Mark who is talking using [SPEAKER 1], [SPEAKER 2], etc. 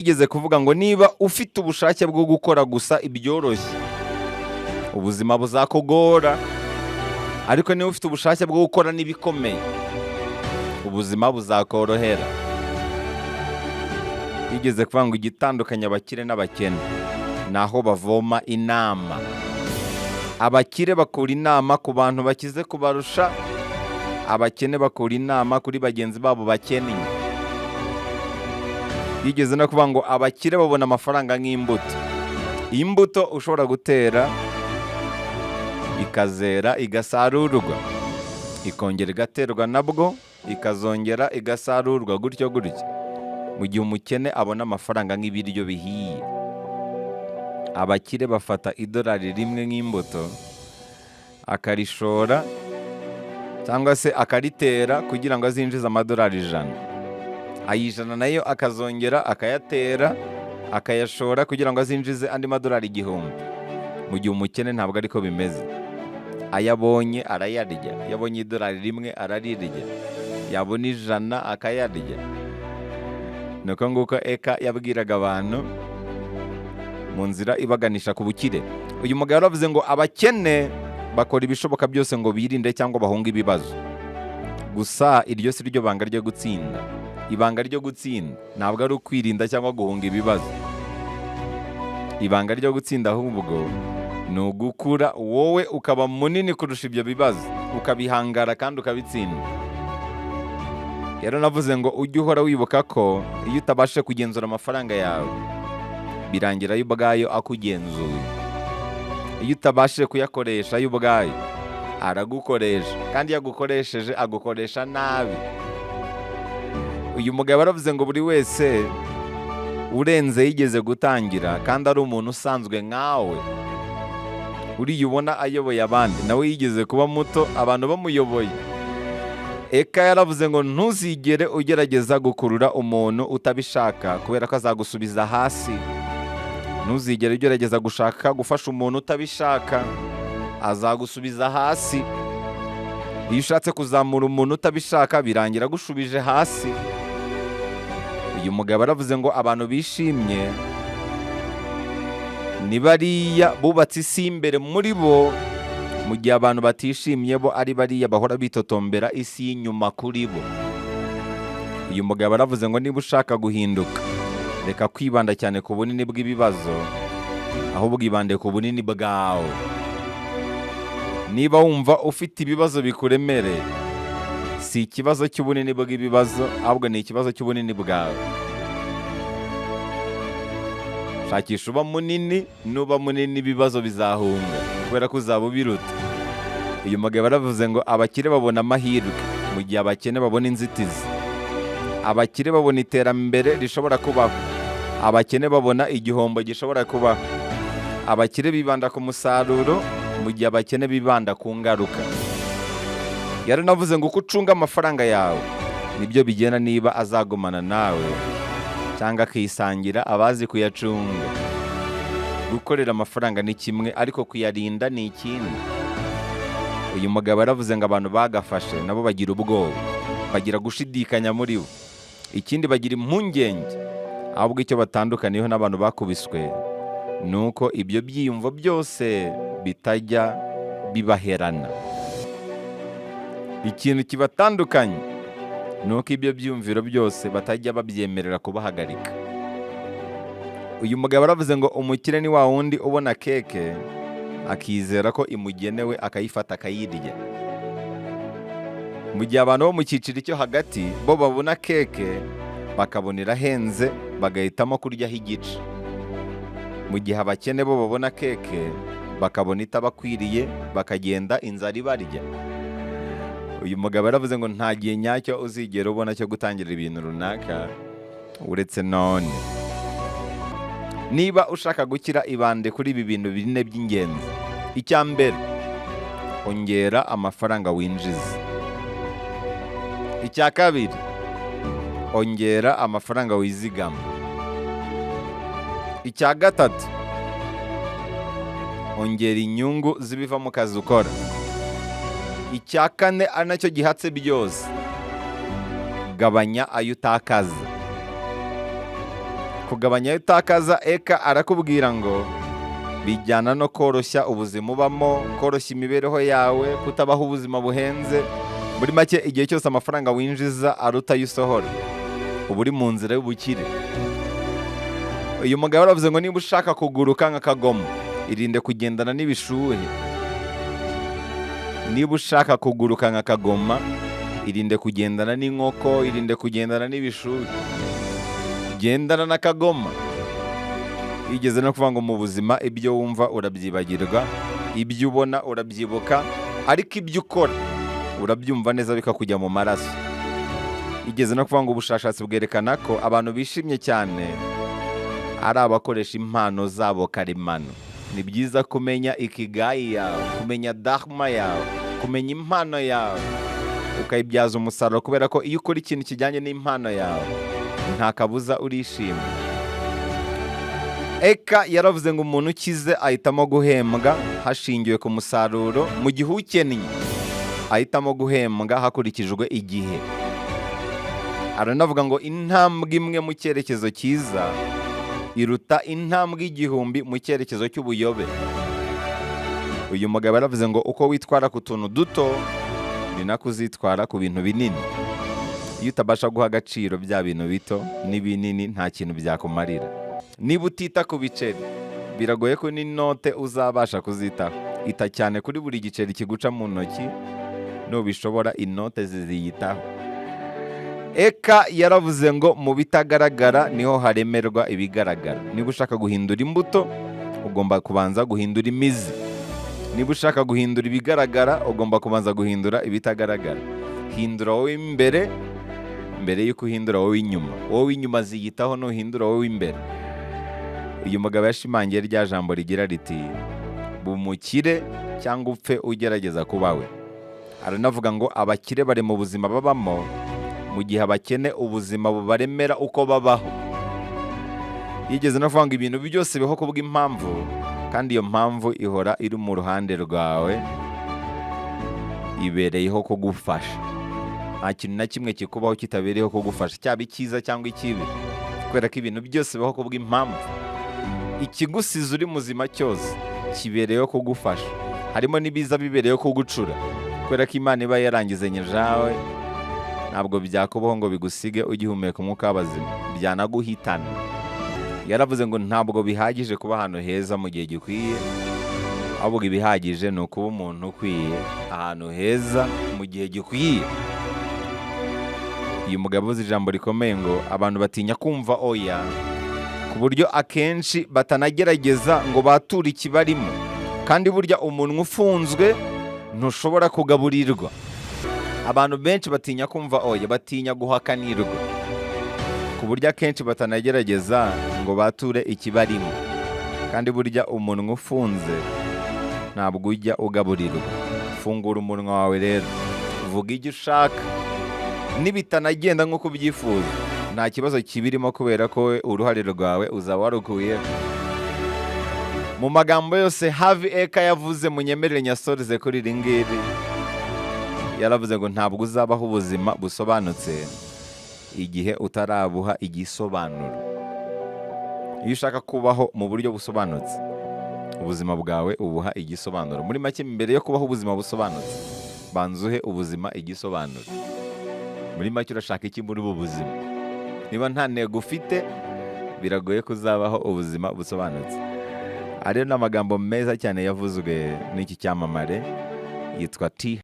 [SPEAKER 1] Yigeze kuvuga ngo niba ufite ubushake bwo gukora gusa ibyoroshye, ubuzima buzakugora, ariko niba ufite ubushake bwo gukora n'ibikomeye, ubuzima buzakorohera. Yigeze kuvuga ngo igitandukanya abakire n'abakene ni aho bavoma inama. Abakire bakura inama ku bantu bakize kubarusha, abakene bakura inama kuri bagenzi babo bakennye. Yigeze no kuvuga ngo abakire babona amafaranga nk'imbuto, imbuto ushobora gutera ikazera, igasarurwa, ikongera igaterwa, nabwo ikazongera igasarurwa, gutyo gutyo, mu gihe umukene abona amafaranga nk'ibiryo bihiye. Abakire bafata idolari rimwe nk'imbuto, akarishora cyangwa se akaritera kugira ngo azinjize amadolari 100. Ayijana nayo akazongera akayatera, akayashora kugira ngo azinjize andi madolari 1000, mu gihe umukene ntabwo ariko bimeze. Ayo abonye arayarya. Iyo abonye idolari rimwe ararirya, yabona 100 akayarya. Ni uko nguko Eka yabwiraga abantu mu nzira ibaganisha ku bukire. Uyu mugabo yaravuze ngo abakene bakora ibishoboka byose ngo birinde cyangwa bahunge ibibazo, gusa iryo si ryo banga ryo gutsinda. Ibanga ryo gutsinda ntabwo ari ukwirinda cyangwa guhunga ibibazo. Ibanga ryo gutsinda ahubwo ni ugukura wowe ukaba munini kurusha ibyo bibazo, ukabihangara kandi ukabitsinda. Rero navuze ngo ujye uhora wibuka ko iyo utabashije kugenzura amafaranga yawe, birangira yo ubwayo akugenzuye. Iyo utabashije kuyakoresha, yo ubwayo aragukoresha, kandi iyo agukoresheje agukoresha nabi. Uyu mugabo yaravuze ngo buri wese urenze yigeze gutangira kandi ari umuntu usanzwe nkawe. Uriya ubona ayoboye abandi nawe yigeze kuba muto abantu bamuyoboye. Eka yaravuze ngo ntuzigere ugerageza gukurura umuntu utabishaka, kubera ko azagusubiza hasi. Ntuzigere ugerageza gushaka gufasha umuntu utabishaka, azagusubiza hasi. Iyo ushatse kuzamura umuntu utabishaka, birangira agushubije hasi. Uyu mugabo aravuze ngo abantu bishimye ni bariya bubatse isi y'imbere muri bo, mu gihe abantu batishimye bo ari bariya bahora bitotombera isi y'inyuma kuri bo. Uyu mugabo aravuze ngo niba ushaka guhinduka, reka kwibanda cyane ku bunini bw'ibibazo, ahubwo ibande ku bunini bwawe. Niba wumva ufite ibibazo bikuremereye, si ikibazo cy'ubunini bw'ibibazo, ahubwo ni ikibazo cy'ubunini bwawe. Shakisha uba munini. Nuba munini ibibazo bizahunga, kubera ko uzaba ubiruta. Uyu mugabo yaravuze ngo abakire babona amahirwe mu gihe abakene babona inzitizi. Abakire babona iterambere rishobora kubaho, abakene babona igihombo gishobora kubaho. Abakire bibanda ku musaruro mu gihe abakene bibanda ku ngaruka. Yaranavuze ngo uko ucunga amafaranga yawe nibyo bigena niba azagumana nawe cyangwa akisangira abazi kuyacunga. Gukorera amafaranga ni kimwe, ariko kuyarinda ni ikindi. Uyu mugabo yaravuze ngo abantu bagafashe nabo bagira ubwoba, bagira gushidikanya muri bo, ikindi bagira impungenge. Ahubwo icyo batandukaniyeho n'abantu bakubiswe ni uko ibyo byiyumvo byose bitajya bibaherana. Ikintu kibatandukanye ni uko ibyo byiyumviro byose batajya babyemerera kubahagarika. Uyu mugabo aravuze ngo umukire ni wa wundi ubona keke akizera ko imugenewe, akayifata akayirya, mu gihe abantu bo mu cyiciro cyo hagati bo babona keke bakabona irahenze, bagahitamo kuryaho igice, mu gihe abakene bo babona keke bakabona itabakwiriye, bakagenda inzara ibarya. Uyu mugabo yaravuze ngo nta gihe nyacyo uzigera ubona cyo gutangira ibintu runaka uretse none. Niba ushaka gukira, ibande kuri ibi bintu bine by'ingenzi. Icya mbere, ongera amafaranga winjiza. Icya kabiri, ongera amafaranga wizigama. Icya gatatu, ongera inyungu z'ibiva mu kazi ukora. Icya kane, ari nacyo gihatse byose, gabanya ayo utakaza. Kugabanya ayo utakaza, Eka arakubwira ngo bijyana no koroshya ubuzima ubamo, koroshya imibereho yawe, kutabaho ubuzima buhenze. Muri make, igihe cyose amafaranga winjiza aruta ayo usohora, uba uri mu nzira y'ubukire. Uyu mugabo aravuze ngo niba ushaka kuguruka nka kagoma, irinde kugendana n'ibishuhe. Niba ushaka kuguruka nka kagoma, irinde kugendana n'inkoko, irinde kugendana n'ibishuhe, gendana na kagoma. Yigeze no kuvuga ngo mu buzima ibyo wumva urabyibagirwa, ibyo ubona urabyibuka, ariko ibyo ukora urabyumva neza bikakujya mu maraso. Yigeze no kuvuga ngo ubushakashatsi bwerekana ko abantu bishimye cyane ari abakoresha impano zabo karemano. Ni byiza kumenya ikigai yawe, kumenya dharma yawe, kumenya impano yawe, ukayibyaza umusaruro, kubera ko iyo ukora ikintu kijyanye n'impano yawe nta kabuza urishima. Eka yaravuze ngo umuntu ukize ahitamo guhembwa hashingiwe ku musaruro, mu gihe ukennye ahitamo guhembwa hakurikijwe igihe. Aranavuga ngo intambwe imwe mu cyerekezo cyiza iruta intambwe 1000 mu cyerekezo cy'ubuyobe. Uyu mugabo yaravuze ngo uko witwara ku tuntu duto ni nako uzitwara ku bintu binini. Iyo utabasha guha agaciro bya bintu bito n'ibinini, nta kintu byakumarira. Niba utita ku biceri, biragoye ko n'inote uzabasha kuzitaho. Ita cyane kuri buri giceri kiguca mu ntoki, nubishobora inote ziziyitaho. Eka yaravuze ngo mu bitagaragara niho haremerwa ibigaragara. Niba ushaka guhindura imbuto, ugomba kubanza guhindura imizi. Niba ushaka guhindura ibigaragara, ugomba kubanza guhindura ibitagaragara. Hindura wowe imbere mbere y'uko uhindura wowe inyuma. Wowe inyuma ziyitaho nuhindura wowe imbere. Uyu mugabo yashimangiye rya jambo rigira riti bumukire cyangwa upfe ugerageza kuba we. Aranavuga ngo abakire bari mu buzima babamo, mu gihe abakene ubuzima bubaremera uko babaho. Yigeze no kuvuga ngo ibintu byose biho kubw'impamvu, kandi iyo mpamvu ihora iri mu ruhande rwawe, ibereyeho kugufasha. Nta kintu na kimwe kikubaho kitabereyeho kugufasha, cyaba icyiza cyangwa ikibi, kubera ko ibintu byose biho kubw'impamvu. Ikigusiza uri muzima cyose kibereyeho kugufasha, harimo n'ibiza bibereyeho kugucura, kubera ko Imana iba yarangizanye nawe. Ntabwo byakubaho ngo bigusige ugihumeka umwuka w'abazima, byanaguhitana. Yaravuze ngo ntabwo bihagije kuba ahantu heza mu gihe gikwiye, ahubwo ibihagije ni ukuba umuntu ukwiye ahantu heza mu gihe gikwiye. Uyu mugabo avuze ijambo rikomeye ngo abantu batinya kumva oya, ku buryo akenshi batanagerageza ngo bature ikibarimo. Kandi burya umunwa ufunzwe ntushobora kugaburirwa. Abantu benshi batinya kumva oya, batinya guhakanirwa, ku buryo akenshi batanagerageza ngo bature ikibarimo. Kandi burya umunwa ufunze ntabwo ujya ugaburirwa. Fungura umunwa wawe rero, vuga icyo ushaka. Nibitanagenda nk'uko ubyifuza, nta kibazo kibirimo, kubera ko uruhare rwawe uzaba warukuye. Mu magambo yose Harv Eker yavuze, munyemerere nyasoreze kuri iri ngiri. Yaravuze ngo ntabwo uzabaho ubuzima busobanutse igihe utarabuha igisobanuro. Iyo ushaka kubaho mu buryo busobanutse, ubuzima bwawe ubuha igisobanuro. Muri make, mbere yo kubaho ubuzima busobanutse, banza uhe ubuzima igisobanuro. Muri make, urashaka iki muri ubu buzima? Niba nta ntego ufite, biragoye kuzabaho ubuzima busobanutse. Ariyo ni amagambo meza cyane yavuzwe n'iki cyamamare yitwa T.